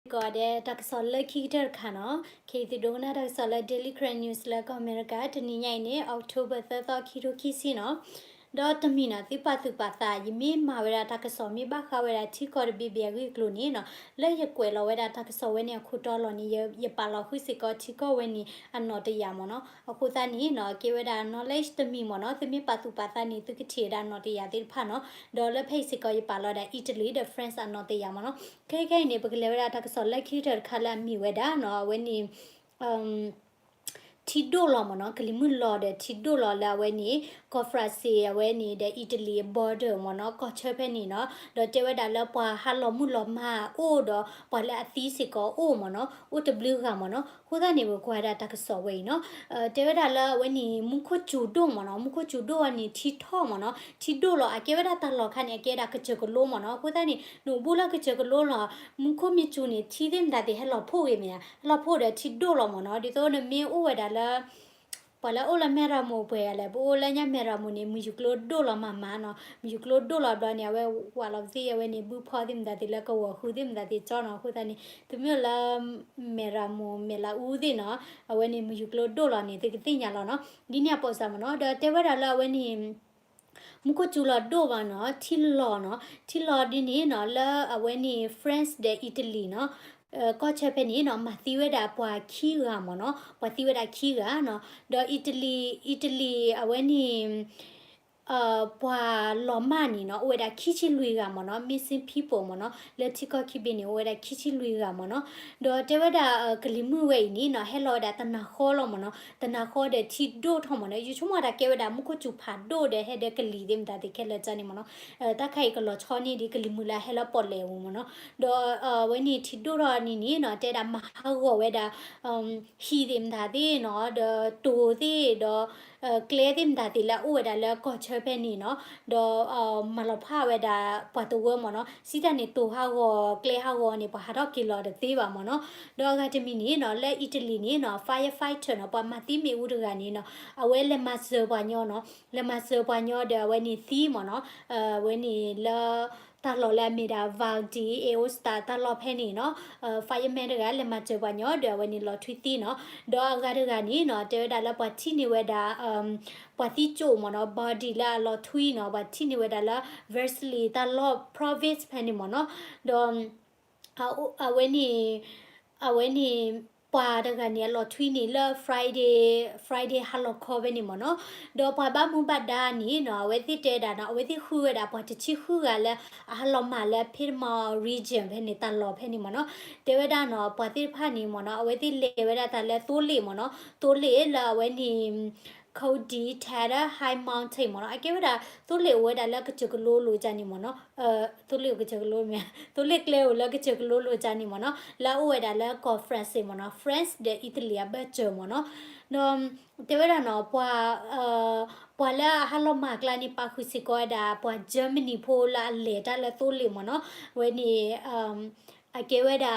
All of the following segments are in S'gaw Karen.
ကီးဒဲး တၢ်ကစီၣ်လၢခံကတၢၢ်တခါနီၤ, ခဲအံၤသုဒိကနၣ်တၢ်ကစီၣ်လၢ Daily Karen News လၢကီၢ်အမဲရကၤ တနံၤညါအံၤန့ၣ် October သၢသီ ခံထိခံဆံနီၤ. ဒီးတမံၤနီၤ သုပာ်သူၣ်ပာ်သး ယမ့ၢ်မၤဝဲဒၣ်တၢ်ကစီၣ် မ့ၢ်ဘၣ်ဃးဝဲဒၣ်ထံကီၢ်တဘ့ၣ်ဘ့ၣ်အဂ့ၢ်အကျိၤန့ၣ်နီၤ, လၢယကွဲးလီၤဝဲဒၣ်တၢ်ကစီၣ်ဝဲန့ၣ်အခိၣ်တီလီၤန့ၣ် ယ ယပာ်လီၤဃုာ်စ့ၢ်ကီးထံကီၢ်ဝဲန့ၣ်အနီၣ်တယၢ်မ့ၢ်နီၤ. အဃိသတးန့ၣ်နီၤ ကဲဝဲဒၣ် knowledge တမံၤမ့ၢ်နီၤ, သုမ့ၢ်ပာ်သူၣ်ပာ်သးန့ၣ် သုကထံၣ်ဝဲဒၣ်အနီၣ်တယၢ်သ့ၣ်တဖၣ်နီၤ. ဒီးလၢဖဲအံၤစ့ၢ်ကီး ယပာ်လီၤဝဲဒၣ် Italy ဒီး France အနီၣ်တယၢ်မ့ၢ်နီၤ. ခဲခဲအံၤန့ၣ် ပကလဲၤဝဲဒၣ်တၢ်ကစီၣ်လၢခံကတၢၢ်တခါလၢအမ့ၢ်ဝဲဒၣ်နီၤ, အဝဲန့ၣ် ထံဒိၣ်လီၤမ့ၢ်နီၤ, ကလံၤမုၢ်လီၤဒီးထံဒိၣ်လီၤလၢအဝဲန့ၣ် ကီၢ် France အဝဲန့ၣ်ဒီး Italy border မ့ၢ်နီၤ, ကီၢ်ဆၢဖဲန့ၣ်နီၤ. ဒီးတဲဝဲဒၣ်လၢပှၤဟးလီၤမုၢ်လီၤမၢ်အိၣ်ဒီး ပှၤလၢအသံစ့ၢ်ကီးအိၣ်မ့ၢ်နီၤ, အိၣ်တဘျုးဂၤမ့ၢ်နီၤ. အဃိသတးန့ၣ် ပကွၢ်ဝဲဒၣ်တၢ်ကစီၣ်ဝဲအံၤနီၤ, တဲဝဲဒၣ်လၢအဝဲန့ၣ် မူခိၣ်စူၤဒိၣ်မ့ၢ်နီၤ, မူခိၣ်စူၤဒိၣ်အီၤန့ၣ် ထံထီၣ်မ့ၢ်နီၤ, ထံဒိၣ်လီၤ. အကဲဝဲဒၣ်တၢ်လီၢ်ခါန့ၣ် အကဲဒၣ်ကစၢၢ်ကလိမ့ၢ်နီၤ. အဃိသတးန့ၣ် နအိၣ်ဘူးလၢကစၢၢ်ကလိလီၤ, မူခိၣ်မ့ၢ်စူၤန့ၣ် ထံသ့ၣ်မတၤသ့ၣ်ဟဲလီၤဖှိၣ်ဂ့ၤမ့ၢ်ဧါ, ဟဲလီၤဖှိၣ်ဒီးထံဒိၣ်လီၤမ့ၢ်နီၤ. ဒ်သိးနမ့ၢ်အိၣ်ဝဲဒၣ်လၢ ပှၤလၢအိၣ်လၢမဲၢ်ရမိၢ်ပှဲၤဂၤလဲၣ်, ပအိၣ်လၢညါမဲၢ်ရမိၢ်န့ၣ် မုၢ်ယူၤကျိဒိၣ်လီၤမးမးနီၤ, မုၢ်ယူၤကျိဒိၣ်လီၤဘျီန့ၣ် အဝဲဝးလီၤပသ့ၣ် အဝဲန့ၣ် ဘုဖီသ့ၣ်မတၤသ့ၣ်လၢကဝီၤဃုသ့ၣ်မတၤသ့ၣ်ကၠီနီၤ. အဃိသတးန့ၣ် သုမ့ၢ်အိၣ်လၢ မဲၢ်ရမိၢ် မဲၢ်လးအူသ့ၣ်နီၤ, အဝဲန့ၣ် မုၢ်ယူၤကျိဒိၣ်လီၤန့ၣ် သုကသ့ၣ်ညါလီၤနီၤ. ဒ်န့ၣ်အပိစၢ်မ့ၢ်နီၤ, ဒီးတဲဝဲဒၣ်လၢအဝဲန့ၣ် မူခိၣ်စူၤလီၤဒိၣ်ဘၣ်နီၤ, ထံလီၤနီၤ, ထံလီၤဒ်န့ၣ်နီၤ လၢအဝဲန့ၣ် France ဒီး Italy နီၤ, ကီၢ်ဆၢဖဲန့ၣ်နီၤ မၤသံဝဲဒၣ်ပှၤခံဂၤမ့ၢ်နီၤ, ပှၤသံဝဲဒၣ်ခံဂၤနီၤ. ဒီး Italy, Italy အဝဲန့ၣ် ပှၤလီၤမၢ်န့ၣ်နီၤ အိၣ်ဝဲဒၣ်ခံဆံလွံၢ်ဂၤမ့ၢ်နီၤ, missing people မ့ၢ်နီၤ, လၢထံကီၢ်ခံဘ့ၣ်န့ၣ် အိၣ်ဝဲဒၣ်ခံဆံလွံၢ်ဂၤမ့ၢ်နီၤ. ဒီးတဲဝဲဒၣ် ကလံၤမုၢ်ဝဲအံၤန့ၣ်နီၤ ဟဲလီၤဝဲဒၣ်တနၤဃီလီၤမ့ၢ်နီၤ, တနၤဃီဒီးထံဒိၣ်ထီၣ်မ့ၢ်နီၤ. ယဆိကမိၣ်တၢ်ကဲဝဲဒၣ် မူခိၣ်စူၤဖးဒိၣ်ဒီးဟဲဒီးကလံၤသ့ၣ်မတၤသ့ၣ်ခဲလၢာ်န့ၣ်မ့ၢ်နီၤ. တၢ်ခါအံၤကလီၤဆီန့ၢ်ဒံးကလံၤမုၢ်လၢအဟဲလၢပီၣ်လဲၣ်အပူၤမ့ၢ်နီၤ. ဒီးအဝဲန့ၣ်ထံဒိၣ်ထီၣ်န့ၣ်န့ၣ်နီၤ တဲဒၣ်မၤဟးဂီၤဝဲဒၣ် ဟံၣ်သ့ၣ်မတၤသ့ၣ်နီၤ, ဒီးတိၤသ့ၣ်ဒီး ကျဲသ့ၣ်မတၤသ့ၣ်လၢအအိၣ်ဝဲဒၣ်လၢကီၢ်ဆၢဖဲန့ၣ်နီၤ, ဒီးမၤလီၤဖးဝဲဒၣ်ပှၤတဝၢမ့ၢ်နီၤ. စံးတၢ်န့ၣ် တိၤဟးဂီၤ ကျဲဟးဂီၤန့ၣ် ပှၤဟးထီၣ်က့ၤလီၤတသ့ဘၣ်မ့ၢ်နီၤ. ဒီးအဂၤတမံၤန့ၣ်နီၤ လၢ Italy န့ၣ်နီၤ firefighter နီၤ ပှၤမၤသံမ့ၣ်အူတဂၤန့ၣ်နီၤ အဝဲလဲၤမၤစၢၤပှၤညီနီၤ, လဲၤမၤစၢၤပှၤညီဒီးအဝဲန့ၣ်သံမ့ၢ်နီၤ, အဝဲန့ၣ်လၢ တၢ်လီၢ်လၢအမ့ၢ်ဒၣ် Val d'Aosta တၢ်လီၢ်ဖဲန့ၣ်နီၤ, fireman တဂၤလဲၤမၤစၢၤပှၤညီဒီးအဝဲန့ၣ်လီၤထွံသံနီၤ. ဒီးအဂၤတဂၤန့ၣ်နီၤ တဲဝဲဒၣ်လၢပှၤထံၣ်န့ၢ်ဝဲဒၣ် ပှၤသံကၠိၣ်မ့ၢ်နီၤ body လၢအလီၤထွံနီၤ ပှၤထံၣ်န့ၢ်ဝဲဒၣ်လၢ Versailles တၢ်လီၢ် province ဖဲန့ၣ်မ့ၢ်နီၤ. ဒီး အဝဲန့ၣ် အဝဲန့ၣ် ပှၤတဂၤန့ၣ် အလီၤထွံန့ၣ်လၢ Friday, Friday ဟါလီၤခီဖဲန့ၣ်မ့ၢ်နီၤ. ဒီးပှၤဘၣ်မူဘၣ်ဒါန့ၣ်နီၤ အဝဲသ့ၣ်တဲဒၣ်နီၤ အဝဲသ့ၣ်ဃုဝဲဒၣ်ပှၤတဆံဃုဂၤလၢ အဟးလီၤမၢ်လၢ Piedmont region ဖဲန့ၣ် တၢ်လီၢ်ဖဲန့ၣ်မ့ၢ်နီၤ. တဲဝဲဒၣ်နီၤ ပှၤသ့ၣ်တဖၣ်န့ၣ်မ့ၢ်နီၤ အဝဲသ့ၣ်လဲၤဝဲဒၣ်တၢ်လၢသိလ့ၣ်မ့ၢ်နီၤ. သိလ့ၣ်လၢအဝဲန့ၣ် Col du Tata High Mountain မ့ၢ်နီၤ. အကဲဝဲဒၣ် သိလ့ၣ်အိၣ်ဝဲဒၣ်လၢကစၢၢ်ကလိလိၤကၢ်န့ၣ်မ့ၢ်နီၤ. သိလ့ၣ်အိၣ်ကစၢၢ်ကလိမ့ၢ် သိလ့ၣ်ကျဲအိၣ်လၢကစၢၢ်ကလိလိၤကၢ်န့ၣ်မ့ၢ်နီၤ လၢအအိၣ်ဝဲဒၣ်လၢကီၢ် France မ့ၢ်နီၤ France ဒီး Italy အဘၢၣ်စၢၤမ့ၢ်နီၤ. ဒီးတဲဝဲဒၣ်နီၤ ပှၤ ပှၤလၢအဟးလီၤမၢ်အကျါန့ၣ် ပာ်ဃုာ်စ့ၢ်ကီးဝဲဒၣ် ပှၤ Germany ဖိလၢအလဲၤတၢ်လၢသိလ့ၣ်မ့ၢ်နီၤ. ဝဲန့ၣ် အကဲဝဲဒၣ်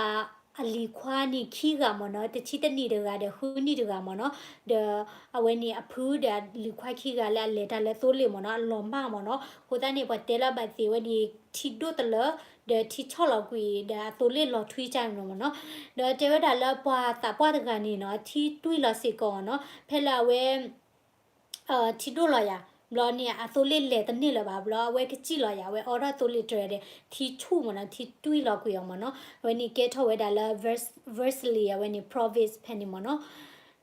အလံၤခွါန့ၣ်ခံဂၤမ့ၢ်နီၤ တဆံတနံၣ်တဂၤဒီးဃုနံၣ်တဂၤမ့ၢ်နီၤ. ဒီးအဝဲန့ၣ်အဖုဒီးအလံၤခွါခံဂၤလၢအလဲၤတၢ်လၢသိလ့ၣ်မ့ၢ်နီၤ အလီၤမၢ်မ့ၢ်နီၤ. အဃိသတးန့ၣ် ပှၤတဲလၢဘၣ်သ့ၣ်ဝဲန့ၣ် ထံဒိၣ်တလၢ ဒီးထံဆီၣ်လီၤကွံာ်ဒီးအသိလ့ၣ်လီၤထွံကၢ်န့ၣ်မ့ၢ်နီၤ. ဒီးတဲဝဲဒၣ်လၢပှၤသးပှၢ်တဂၤန့ၣ်နီၤ ထံတွံၢ်လီၤစ့ၢ်ကီးနီၤ ဖဲလၢအဝဲ ထံဒိၣ်လီၤယၤ ဘျီန့ၣ် အသိလ့ၣ်လဲၤတန့ၢ်လၢၤဘၣ် ဘျီအဝဲကစံၣ်လီၤယၤ အဝဲအိးထီၣ်သိလ့ၣ်တြဲၤဒီး ထံဆူၣ်မ့ၢ်နီၤ ထံတွံၢ်လီၤကွံာ်အီၤမ့ၢ်နီၤ. အဝဲန့ၣ်ကဲထီၣ်ဝဲဒၣ်လၢ Versailles အဝဲန့ၣ် province ဖဲန့ၣ်မ့ၢ်နီၤ.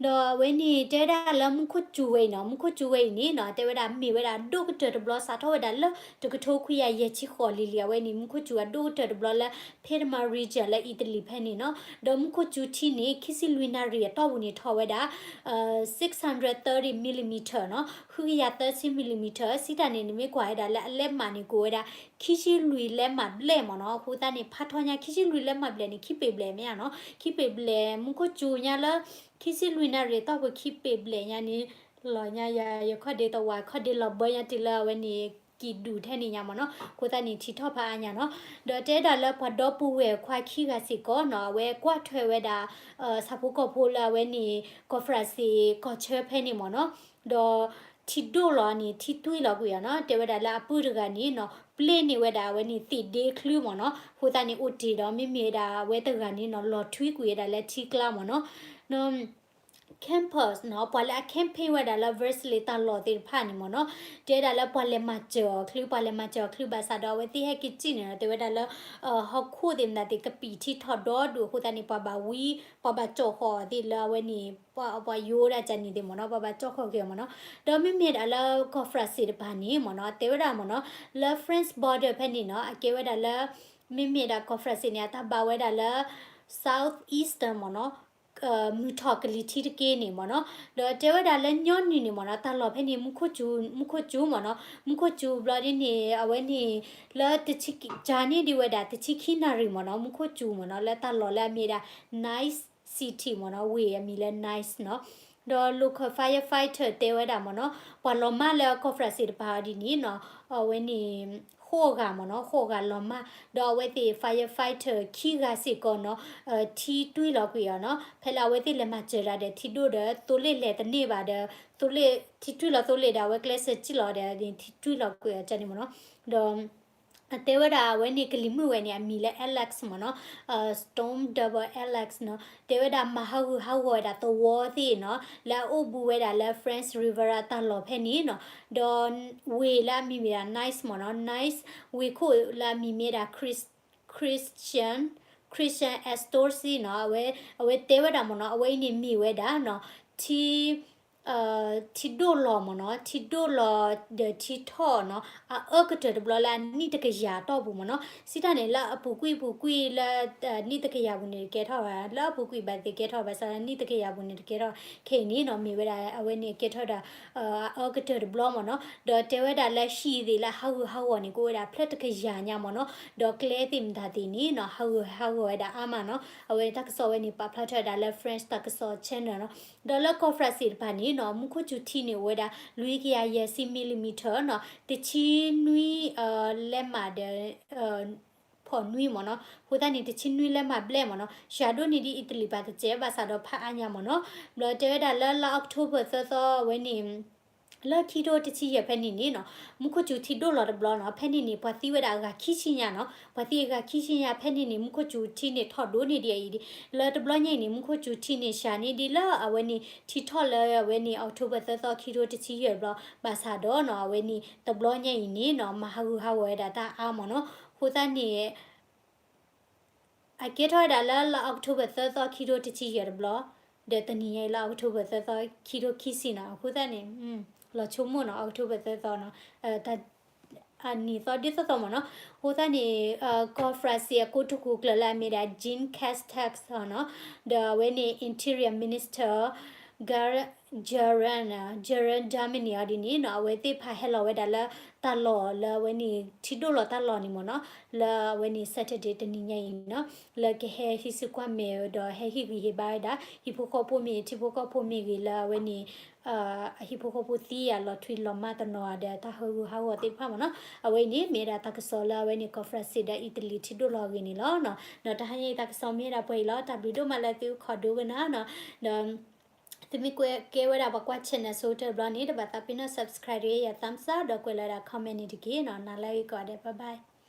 ဒီးအဝဲန့ၣ်တဲဝဲဒၣ်လၢမူခိၣ်စူၤဝဲအံၤနီၤ မူခိၣ်စူၤဝဲအံၤန့ၣ်နီၤ တဲဝဲဒၣ်မ့ၢ်ဝဲဒၣ်ဒိၣ်ကတၢၢ်တဘျီ စးထီၣ်ဝဲဒၣ်လၢ တကထိခွံကယၤယဲၢ်ဆံဃိးလံၤလံၤ အဝဲန့ၣ် မူခိၣ်စူၤအဒိၣ်ကတၢၢ်တဘျီလၢ Piedmont region လၢ Italy ဖဲန့ၣ်နီၤ. ဒီးမူခိၣ်စူၤထံန့ၣ် ခံဆံလွံၢ်နၣ်ရံၣ်အတီၢ်ပူၤန့ၣ်ထီၣ်ဝဲဒၣ် six hundred thirty millimeter နီၤ ဃုကယၤသၢဆံ millimeter စံးတၢ်န့ၣ် နမ့ၢ်ကွၢ်ဝဲဒၣ်လၢအလဲးမးန့ၣ် ကအိၣ်ဝဲဒၣ် ခံဆံလွံၢ်လဲးမးဘျဲၣ်မ့ၢ်နီၤ. အဃိသတးန့ၣ် ဖးထီညါ ခံဆံလွံၢ်လဲးမးဘျဲၣ်န့ၣ် ခံပ့ၤဘျဲၣ်မ့ၢ်ဧါနီၤ ခံပ့ၤဘျဲၣ် မူခိၣ်စူၤညါလၢ ခံဆံလွံၢ်နၣ်ရံၣ်အတီၢ်ပူၤ ခံပ့ၤဘျဲၣ်ညါန့ၣ် လီၤညါယၤ ယခီၣ်ဒ့တဝး ခီၣ်ဒ့လီၤဘၢညါတုၤလၢအဝဲန့ၣ် ကံၢ်ဒူၣ်ထဲန့ၣ်ညါမ့ၢ်နီၤ. အဃိသတးန့ၣ် ထံထီၣ်ဖးအါညါနီၤ. ဒီးတဲဒၣ်လၢပှၤဒီပုၢ်ဝဲၢ်ခွါခံဂၤစ့ၢ်ကီးနီၤ အဝဲကွၢ်ထွဲဝဲဒၣ် ဆၣ်ဖိကီၢ်ဖိလၢအဝဲန့ၣ် ကီၢ်ဖရၣ်စ့ၣ်ကီၢ်ဆၢဖဲန့ၣ်မ့ၢ်နီၤ. ဒီးထံဒိၣ်လီၤန့ၣ် ထံတွံၢ်လီၤကွံာ်အီၤနီၤ. တဲဝဲဒၣ်လၢအပုၢ်တဂၤန့ၣ်နီၤ ပျ့ၤန့ၢ်ဝဲဒၣ်အဝဲန့ၣ်သ့ၣ်ဒ့ချုမ့ၢ်နီၤ, အဃိသတးန့ၣ်အိၣ်တ့ၢ်ဒီး မ့မ့ၢ်ဝဲဒၣ်အဝဲတဂၤန့ၣ်နီၤ လီၤထွံကွံာ်ဝဲဒၣ်လၢထံကျါမ့ၢ်နီၤ, ဒီး campers နီၤ, ပှၤလၢအ camping ဝဲဒၣ်လၢ Versailles တၢ်လီၢ်သ့ၣ်တဖၣ်န့ၣ်မ့ၢ်နီၤ, တဲဝဲဒၣ်လၢပှၤလဲၤမၤစၢၤအီၤချု, ပှၤလဲၤမၤစၢၤအီၤချုဘၣ်ဆၣ်ဒီး အဝဲသ့ၣ်ဟဲက့ၤစံၣ်န့ၣ်ဒီး တဲဝဲဒၣ်လၢ ဟီၣ်ခိၣ်သ့ၣ်မတၤသ့ၣ် ကပံာ်ထံထီၣ်ဒီဒူၣ်အဃိသတးန့ၣ် ပှၤဘၣ်ဝံ, ပှၤဘၣ်ကၠီၣ်ဃီၤအီၤသ့ၣ်လၢအဝဲန့ၣ် ပှၤယိဒၣ်ကန့ၣ်သ့ၣ်မ့ၢ်နီၤ, ပှၤဘၣ်ကၠီၣ်ဃီၤက့ၤအီၤမ့ၢ်နီၤ, ဒီးမ့မ့ၢ်ဒၣ်လၢကီၢ် France တဖၣ်န့ၣ်မ့ၢ်နီၤ, တဲဝဲဒၣ်မ့ၢ်နီၤ, လၢ France border ဖဲန့ၣ်နီၤ, အကဲဝဲဒၣ်လၢ မ့မ့ၢ်ဒၣ်ကီၢ် France န့ၣ် အတၢ်ဘၣ်ဝဲဒၣ်လၢ South Eastern မ့ၢ်နီၤ, မုၢ်ထီၣ်ကလံၤထံးတက့ၢ်န့ၣ်မ့ၢ်နီၤ, ဒီးတဲဝဲဒၣ်လၢညီနုၢ်န့ၣ်မ့ၢ်နီၤ, တၢ်လီၢ်ဖဲန့ၣ် မူခိၣ်စူၤ, မူခိၣ်စူၤမ့ၢ်နီၤ, မူခိၣ်စူၤဘျီဒ်န့ၣ် အဝဲန့ၣ် လၢတဆံ ကၢန့ၢ်ဒံးဝဲဒၣ်တဆံခံနၣ်ရံၣ်မ့ၢ်နီၤ, မူခိၣ်စူၤမ့ၢ်နီၤ, လၢတၢ်လီၢ်လၢအမ့ၢ်ဒၣ် Nice City မ့ၢ်နီၤ, ဝ့ၢ်အမံၤလၢ Nice နီၤ, ဒီး local firefighter တဲဝဲဒၣ်မ့ၢ်နီၤ, ပှၤလီၤမၢ်လၢကီၢ် France တဖၣ်အီၤဒ်န့ၣ်နီၤ, အဝဲန့ၣ် ဃိးဂၤမ့ၢ်နီၤ, ဃိးဂၤလီၤမၢ်, ဒီးအဝဲသ့ၣ် firefighter ခံဂၤစ့ၢ်ကီးနီၤ, ထံတွံၢ်လီၤကွံာ်အီၤနီၤ, ဖဲလၢအဝဲသ့ၣ်လဲၤမၤစၢၤဒၣ်ဒီး ထံဒိၣ်ဒီးသိလ့ၣ်လဲၤတန့ၢ်ဘၣ်ဒီး သိလ့ၣ် ထံတွံၢ်လီၤသိလ့ၣ်ဒီး အဝဲကျဲးစၢးစံၣ်လီၤဒီး ထံတွံၢ်လီၤကွံာ်အီၤန့ၣ်မ့ၢ်နီၤ, ဒီး တဲဝဲဒၣ်အဝဲန့ၣ်ကလံၤမုၢ်ဝဲန့ၣ် အမံၤလၢ Alex မ့ၢ်နီၤ, Storm Double Alex နီၤ, တဲဝဲဒၣ်မၤဟးဂူာ်ဟးဂီၤဝဲဒၣ်သဝီသ့ၣ်နီၤ, လၢအအိၣ်ဘူးဝဲဒၣ်လၢ France Riviera တၢ်လီၢ်ဖဲန့ၣ်နီၤ, ဒီးဝ့ၢ်လၢအမံၤမ့ၢ်ဒၣ် Nice မ့ၢ်နီၤ, Nice ဝ့ၢ်ခိၣ်လၢအမံၤမ့ၢ်ဒၣ် Chris Christian Christian Astorsi နီၤ, အဝဲ အဝဲတဲဝဲဒၣ်မ့ၢ်နီၤ, အဝဲအံၤန့ၣ်မ့ၢ်ဝဲဒၣ်နီၤ, ထံ ထံဒိၣ်လီၤမ့ၢ်နီၤ, ထံဒိၣ်လီၤဒီးထံထီၣ်နီၤ, အအၢကတၢၢ်တဘျီလၢအနံၣ်တကယၤတီၢ်ပူၤမ့ၢ်နီၤ, စံးတၢ်န့ၣ် လၢအပူၤကွံာ်ပူၤကွံာ်လၢ နံၣ်တကယၤပူၤန့ၣ်တကဲထီၣ်ဘၣ်, လၢအပူၤကွံာ်ဘၣ်သ့ၣ်ကဲထီၣ်ဘၣ်ဆၣ် နံၣ်တကယၤပူၤန့ၣ်တကဲထီၣ်, ခဲအံၤန့ၣ်နီၤ မ့ၢ်ဝဲဒၣ်အဝဲန့ၣ်ကဲထီၣ်ဒၣ် အအၢကတၢၢ်တဘျီမ့ၢ်နီၤ, ဒီးတဲဝဲဒၣ်လၢဟံၣ်သ့ၣ်လၢဟးဂူာ်ဟးဂီၤန့ၣ် ကအိၣ်ဝဲဒၣ်ဖျၢၣ်တကယၤညါမ့ၢ်နီၤ, ဒီးကျဲသ့ၣ်မတၤသ့ၣ်န့ၣ်နီၤ ဟးဂူာ်ဟးဂီၤဝဲဒၣ်အါမးနီၤ, အဝဲတၢ်ကစီၣ်ဝဲန့ၣ် ပာ်ဖျါထီၣ်ဝဲဒၣ်လၢ France တၢ်ကစီၣ် channel နီၤ, ဒီးလၢကီၢ် France တဖၣ်န့ၣ်နီၤ မူခိၣ်စူၤထံန့ၣ်အိၣ်ဝဲဒၣ် လွံၢ်ကယၤယဲၢ်ဆံ millimeter နီၤ, တဆံနွံ လဲမးဒီး ဖီၣ်နွံမ့ၢ်နီၤ, အဃိသတးန့ၣ် တဆံနွံလဲမးဘျဲၣ်မ့ၢ်နီၤ, စှၤဒိၣ်န့ၢ်ဒ်အံၣ်တလံၤပာ်တစဲးဘၣ်ဆၣ်ဒီးဖးအါညါမ့ၢ်နီၤ, ဘျီတဲဝဲဒၣ်လၢလါ October သၢသီဝဲန့ၣ် လၢခံထိတဆံယဲၢ်ဖဲန့ၣ်န့ၣ်နီၤ, မူခိၣ်စူၤထံဒိၣ်လီၤတဘျီနီၤ, ဖဲန့ၣ်န့ၣ် ပှၤသံဝဲဒၣ်အဂၤခံဆံညါနီၤ, ပှၤသံအဂၤခံဆံညါဖဲန့ၣ်န့ၣ် မူခိၣ်စူၤထံန့ၣ်ထီၣ်ဒိၣ်န့ၢ်ဒံးအံၤဒံး, လၢတဘျီညါအံၤန့ၣ် မူခိၣ်စူၤထံန့ၣ် စှၤန့ၢ်ဒံးလၢအဝဲန့ၣ် ထံထီၣ်လၢအဝဲန့ၣ် October သၢသီခံထိတဆံယဲၢ်တဘျီ, ဘၣ်ဆၣ်ဒီးနီၤ အဝဲန့ၣ် တဘျီညါအံၤန့ၣ်နီၤ မၤဟးဂူာ်ဟးဂီၤဝဲဒၣ်တၢ်အါမ့ၢ်နီၤ, အဃိသတးန့ၣ် အကဲထီၣ်ဝဲဒၣ်လၢလါ October သၢသီခံထိတဆံယဲၢ်တဘျီ, ဒီးတနံၤညါအံၤလၢ October သၢသီခံထိခံဆံနီၤ, အဃိသတးန့ၣ် လီၤဆိကမိၣ်နီၤ October သၢသီနီၤ, အနံၤသီဒ်သိးသိးမ့ၢ်နီၤ, အဃိသတးန့ၣ် ကီၢ် France အကိတိာ်ခိၣ်ကျၢၢ်လၢအမ့ၢ်ဒၣ် Jean Castex နီၤ, ဒီးအဝဲန့ၣ် Interior Minister Gerard Gerard Darmanin အီၤဒ်န့ၣ်နီၤ, အဝဲသ့ၣ်တဖၣ်ဟဲလီၤဝဲဒၣ်လၢတၢ်လီၢ်လၢအဝဲန့ၣ် ထံဒိၣ်လီၤတၢ်လီၢ်န့ၣ်မ့ၢ်နီၤ, လၢအဝဲန့ၣ် Saturday တနံၤညါအံၤနီၤ, လၢကဟဲဟံးစုကွၢ်မဲာ်ဒီးဟဲဟ့ၣ်ဂံၢ်ဟ့ၣ်ဘါဝဲဒၣ် ဟံၣ်ဖိဃီဖိမ့ၢ်ဂ့ၤ ထံဖိကီၢ်ဖိမ့ၢ်ဂ့ၤလၢအဝဲန့ၣ် အဟံၣ်ဖိဃီဖိသံအလီၤထွံလီၤမၢ်တနီၤဒီးတၢ်ဟးဂူာ်ဟးဂီၤသ့ၣ်တဖၣ်မ့ၢ်နီၤ, အဝဲအံၤန့ၣ် မ့ၢ်ဝဲဒၣ်တၢ်ကစီၣ်လၢအဝဲန့ၣ် ကီၢ် France ဒီးအံၣ်တလံၤထံဒိၣ်လီၤအဂ့ၢ်န့ၣ်လီၤနီၤ, ဒီးတဟါညါအံၤတၢ်ကစီၣ်မ့ၢ်ဝဲဒၣ်ပှဲၤအံၤလီၤ, တၢ်ဘျုးဒိၣ်မးလၢသုအိၣ်ခိးဒိကနၣ်နီၤ, ဒီး သုမ့ၢ်ကဲဝဲဒၣ်ပှၤကွၢ် channel ဆိကတၢၢ်တဘျီန့ၣ် တဘၣ်သးပ့ၤနီၣ် subscribe တဂ့ၤ ယ thumbs up ဒီးကွဲးလီၤဝဲဒၣ် comment န့ၣ်တက့ၢ်နီၤ, နၤလၢအဂ့ၤကိးဂၤဒဲး bye bye.